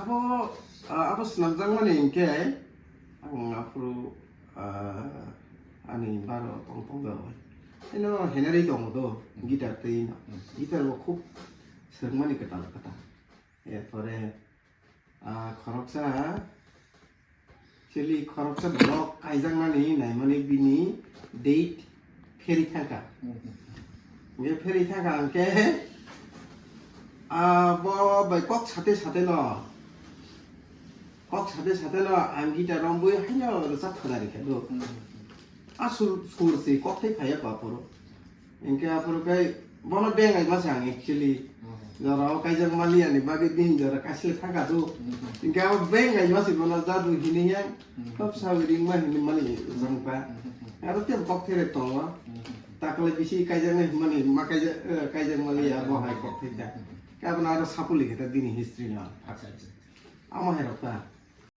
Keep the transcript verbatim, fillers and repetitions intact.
Abo, ah, abo swnamjakmani hinkhe ang aphuru, ah, ani baro tong tong jago. Eno henari tongo do, guitar twi no. Guitar bo khub swrwngmani kwtal kwtal. Erpore, ah, khoroksa, actually khoroksa borok kaijaknani naimani bini date pheri thangkha. Hwnkhe pheri thangkha hwnkhe, ah, bo bai kok sate sate no, kok sate sate no ang guitar rombui haino rwchap thana rikha do. Aswk sur se kok thai phaiya ba phoro. Hinkhe aphuru khe bono bengai masa ang actually. Jora o kaijak maliya ni bagwi bini jora kaisle thangkha do. Hinkhe abo bengai masi bono jadu hini yang. Top sawi ringma hini mani jangpa. Aro tei kok therek tongo. Takle bisi kaijak nai himani ma kaijak, eh, kaijak maliya bo hai kok thai ta. Khe abono aro sapuli khe ta bini history no. Acha, acha. Amo hai rok ta.